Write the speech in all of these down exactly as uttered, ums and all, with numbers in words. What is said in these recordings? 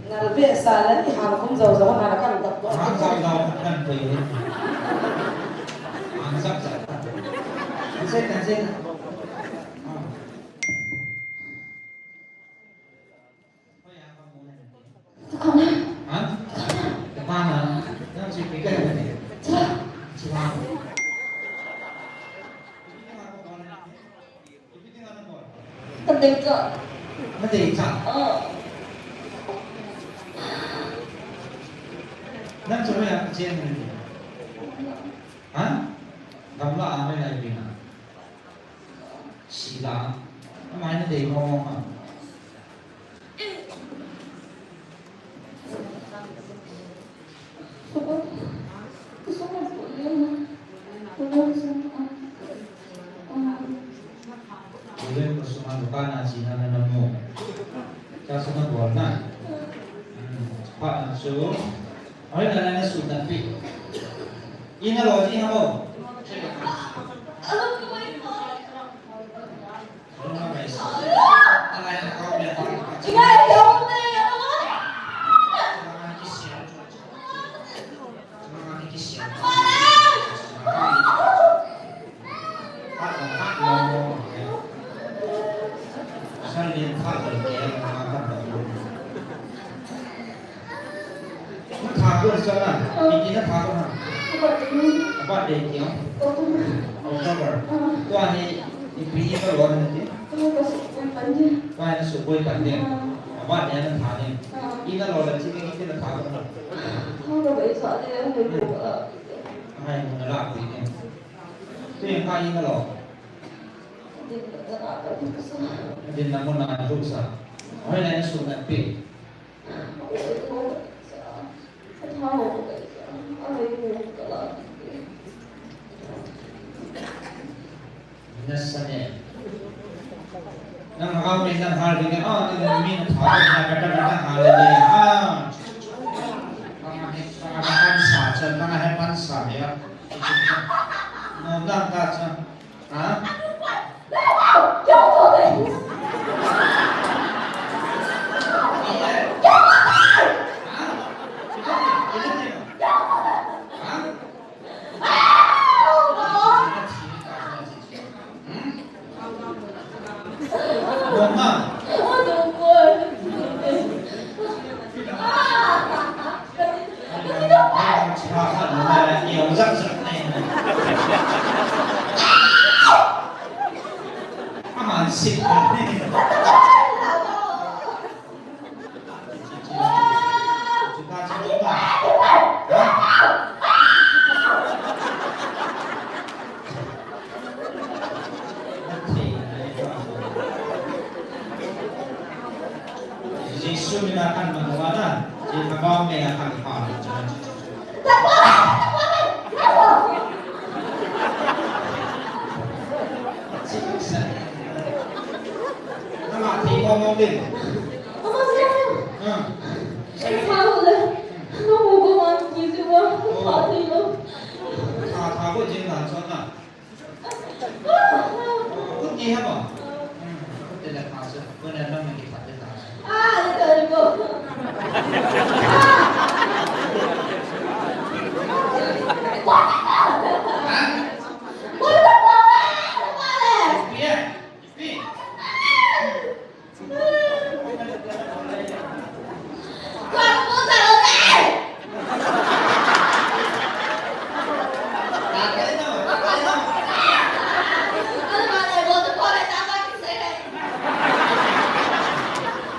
Nalbe sa le, i hang khum zau zau na kan tak. Hang zau zau kan pe. Hang zau zau. Sen na sen. Ha? Kepala. Nang si pikir ni. Cuma. Kadei cha. Kadei cha. Oh. Nang cuma ya kecil ni. Ha? Gamla amai lai bina. Sila. Amai na dei mo mo ha. Ule ko suma dukan a sina na na mo. Ka suma dukan na. Hmm. Pa na so. Oi na na su na pi. Ina lo ji ha mo. Na tha ko sa na, ipi na tha ko na. Birthday kya? October. Tua hi, ipi na lo na ti? Tua hi na suboi pande. Birthday na tha ni. Ina lo na ti ni na tha ko na. Hai, mo na la pi ni. Tu yang ka ina lo. Din na mo na lu sa. Hai na su na pi. Nasa ne. Nang hau ni nang hal ni, ah, ni, ni, min tha, na kata, kata, hal ni, ah. Nang he, nang he pan sa, nang he pan sa, ya. Nang, nang, ta, sa. Ha? Jesu mina kan manuana, jika bang mina kan pa. Nama ti mo mo din. Tha, tha ko jin dan chon na. Kut ni ha ba? Kut te da kha se. Ko na na me ki kha te da.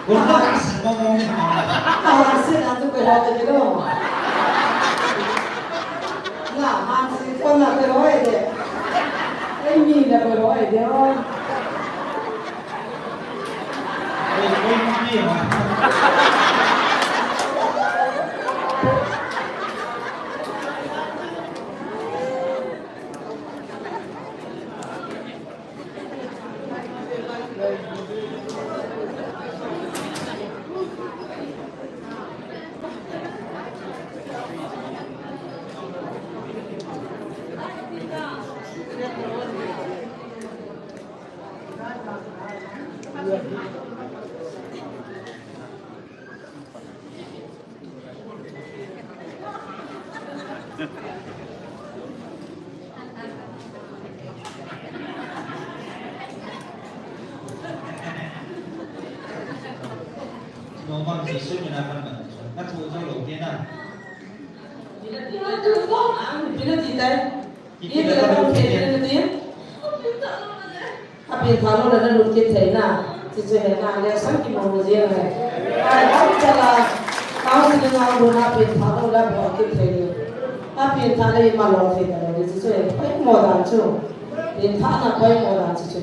Guna ka sa mo mo ni. Ka sa na tu pero te lo. Na man si ko na pero e de. Ai mi na pero e de. Jesu mina pan na. Na thu zo lo te na. Pina ti tai. Iti la kan te na ti. Api thalo la na lut kit thei na. Ti chu he na le sang ki mo mo je na. Ai, bang chala. Kau si na lo na api thalo la bol kit thei. Api thalo i ma lo thei na lo ti chu he. Pai mo dan chu. Pi thalo na pai mo dan chu chu.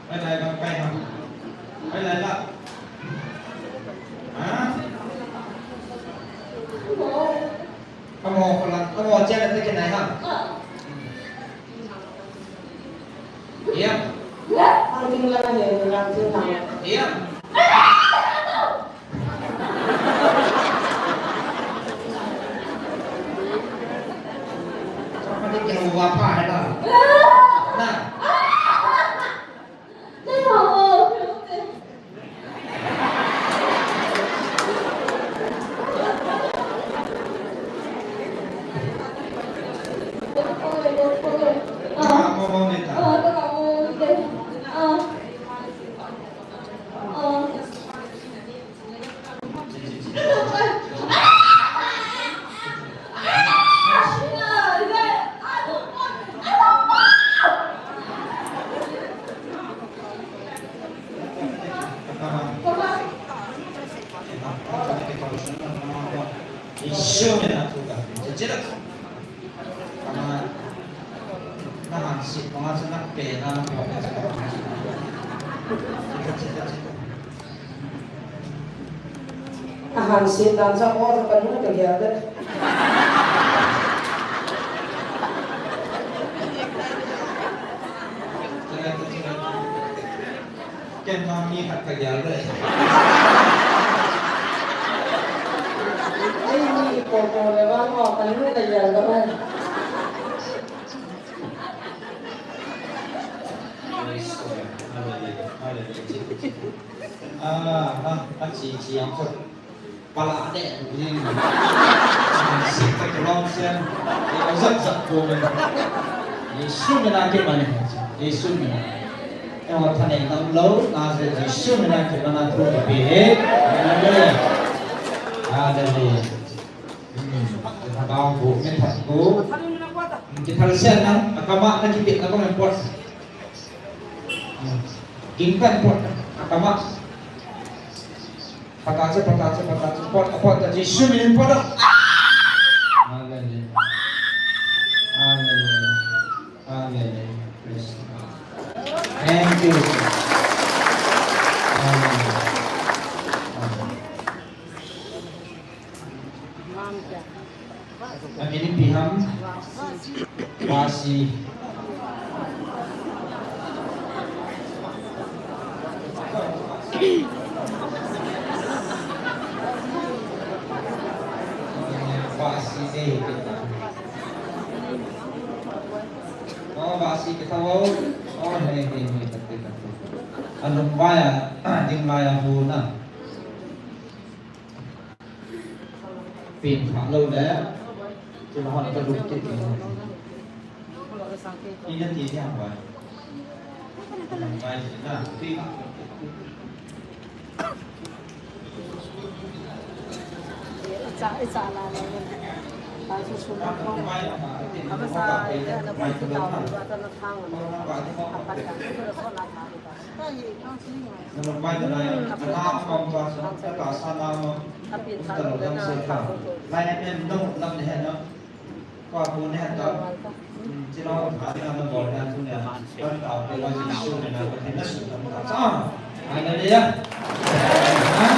Bye bye, bye bye, ha. Bye bye, bye. Ha? Kamo, kamo, kamo, channel te kinai ha. Iya. Ang tingnan niya, ang tingnan. Iya. Kapatid, kinuha pa, di ba? Na. Ah, mo, mo, neta. Jesu mina thu ka. Chechera. Ama, na hansi, ama sa na pe na na pe. Ahan sin dan sa ko sa kanu ka gel de. Ken ma mi khat ka gel de. Ai mi ko ko le wa ko kanu ka gel de. Hallelujah. Hallelujah. Ah, ah, ah, chi, chi, ang ko. Pala de, ni. Sik ka long sen. Ni ko zat zat ko ni. Jesu mina kimani. Jesu mina. Ewa thane nam lo, na se Jesu mina kimana thu ki pe he. Hallelujah. Hallelujah. Hmm. Kithal bu, kithal bu. Hmm, kithal sen na, akama na kipit na ko men pot. Hmm. King kan pot, akama. Patache, patache, patache, pot, pot, Jesu minin pot. Hallelujah. Hallelujah. Hallelujah. Praise God. Thank you. Hallelujah. Hallelujah. Amin ipi ham? Vasi. Vasi de. Oh, vasi kita wow. Oh, he, he, he, kate, kate. Alung vaya, ding vaya hu na. Pin pha lo le. Chu la hon ka lut kit ni. Ina ti ni hang wai. Hang wai na, ti. Cha, cha la la. Hallelujah. Ha?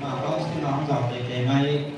Ma, kong si ma hong zau te te mai,